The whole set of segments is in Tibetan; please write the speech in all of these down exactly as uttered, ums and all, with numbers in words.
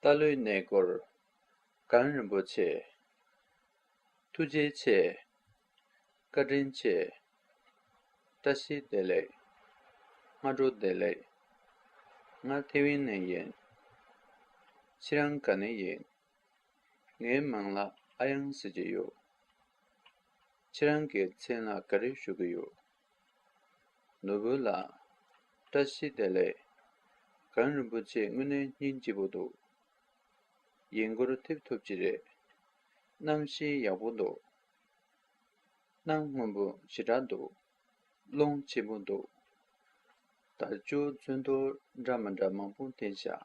རྟ་ལོའི་གནས་སྐོར། གངས་རིན་པོ་ཆེ། ཐུགས་རྗེ་ཆེ། བཀའ་དྲིན་ཆེ། བཀྲ་ཤིས་བདེ་ལེགས། སྔ་དྲོ་བདེ་ལེགས། ང་ཐེ་ཝན་ནས་ཡིན། ཁྱེད་རང་ག་ནས་ཡིན། ངའི་མིང་ལ་ཨ་ཡང་ཟེར་གྱི་ཡོད། ཁྱེད་རང་གི་མཚན་ལ་ག་རེ་ཞུ་གི་ཡོད། ནོར་བུ་ལགས། བཀྲ་ཤིས་བདེ་ལེགས། གངས་རིན་པོ་ཆེ་དངོས་གནས་སྙིང་རྗེ་པོ་འདུག་ཡིན་སྐོར་ཐེབས་ཐུབ་ཀྱི་རེད། གནམ་གཤིས་ཡག་པོ་འདུག་གནམ་སྔོན་པོ་ཞེ་དྲག་འདུག་རླུང་ཆེན་པོ་འདུག་དལ་འབྱོར་ཚོན་མདོག་འདྲ་མི་འདྲ་མང་པོ་འཐེན་བཞག་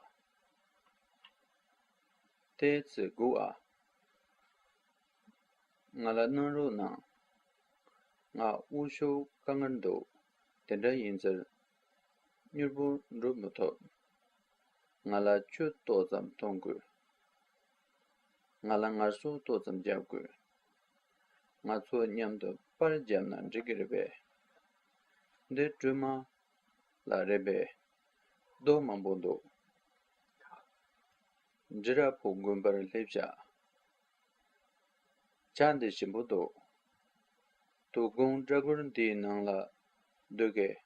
དེ་ཚོ་སྒུག་ཨ། ང་ལ་གནང་རོགས་གནང་། ང་དབུགས་ཤུགས་དཀའ་ངལ་འདུག་དེ་འདྲ་ཡིན་ཙང་། མྱུར་པོ་འགྲོ་མི་ཐུབ། ང་ལ་ཆུ་ཏོག་ཙམ་འཐུང་དགོས། ང་ལ་ངལ་གསོ་ཏོག་ཙམ་རྒྱག་དགོས། ང་ཚོ་མཉམ་དུ་པར་བརྒྱབ་ན་འགྲིག་གི་རེད་པས། འདི་སྒྲོལ་མ་ལགས་རེད་པས། རྡོ་མང་པོ་འདུག་འབྲི་ར་ཕུག་དགོན་པར་སླེབས་བཞག་ཇ་འདི་ཞིམ་པོ་འདུག་དོ་དགོང་སྦྲ་གུར་འདིའི་ནང་ལ་སྡོད་གས།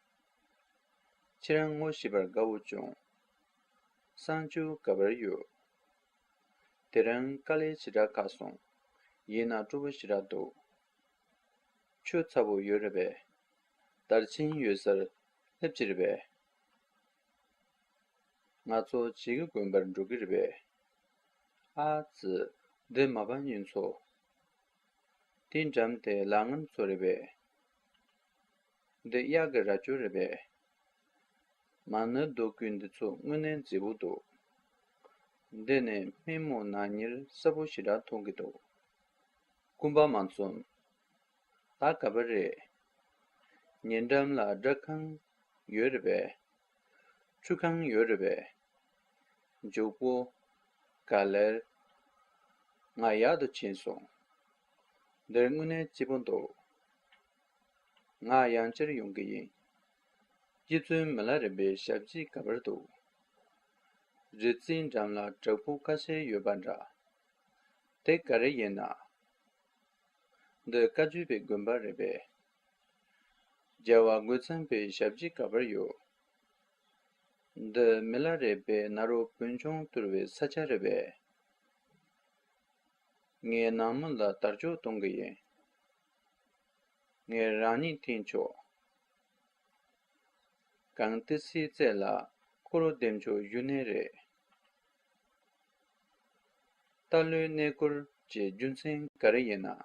ཁྱེད་རང་ངོ་ཤེས་པར་དགའ་བོ་བྱུང་། གསང་སྤྱོད་ག་པར་ཡོད། དེ་རིང་དཀའ་ལས་ཞེ་དྲག་ཁག་སོང་། ཡིན་ན་སྤྲོ་པོ་ཞེ་དྲག་འདུག་ཆུ་ཚ་པོ་ཡོད་རེད་པས། དར་ཆེན་ཡོད་སར་སླེབས་ཀྱི་རེད་པས། ང་ཚོ་བྱེས་ཀྱི་དགོན་པར་འགྲོ་གི་རེད་པས། ཨ་ཙི། འདི་མ་པ་ཡིན་ཚོ། དེའི་འགྲམ་དེ་ལ་ངན་ཚོ་རེད་པས། འདི་གཡག་གི་རྭ་ཅོ་རེད་པས། མ་ཎི་རྡོ་བརྐོས་འདི་ཚོ་དངོས་གནས་མཛེས་པོ་འདུག་འདི་ནས་སྨན་མོ་ནག་ཉེར་གསལ་པོ་ཞེ་དྲག་མཐོང་གི་འདུག་སྐུམ་པ་མ་འཛོམས། ད་ག་པར་རེད། ཉེ་འགྲམ་ལ་སྦྲག་ཁང་ཡོད་རེད་པས། ཆུ་ཁང་ཡོད་རེད་པས། མགྱོགས་པོ། ག་ལེར། ང་ཡག་ཏུ་ཕྱིན་སོང་། འདིར་དངོས་གནས་སྐྱིད་པོ་འདུག་ང་ཡང་བསྐྱར་ཡོང་གི་ཡིན། སྐྱིད་ཚོའི་མི་ལ་རིམ་པའི་ཞབས་ཕྱི་ག་པར་འདུག་རི་རྩེའི་འགྲམ་ལ་བྲག་ཕུག་ཁ་ཤས་ཡོད་པ་འདྲ། དེ་ག་རེ་ཡིན་ན། འདི་བཀའ་བརྒྱུད་པའི་དགོན་པ་རེད་པས། རྒྱལ་བ་རྒོད་ཚང་པའི་ཞབས་ཕྱི་ག་པར་ཡོད། འདི་མི་ལ་རས་པའི་ནཱ་རོ་བོན་ཆུང་བཏུལ་བའི་ས་ཆ་རེད་པས། ངས་ནང་མི་ལ་དར་ལྕོག་གཏོང་གི་ཡིན། ངས་རང་ཉིད་འཐེན་ཆོག་གངས་ཏི་སེའི་རྩེ་ལ་འཁོར་ལོ་བདེ་མཆོག་བཞུགས་གནས་རེད། རྟ་ལོའི་གནས་སྐོར་གྱི་རྒྱུ་མཚན་ག་རེ་ཡིན་ན།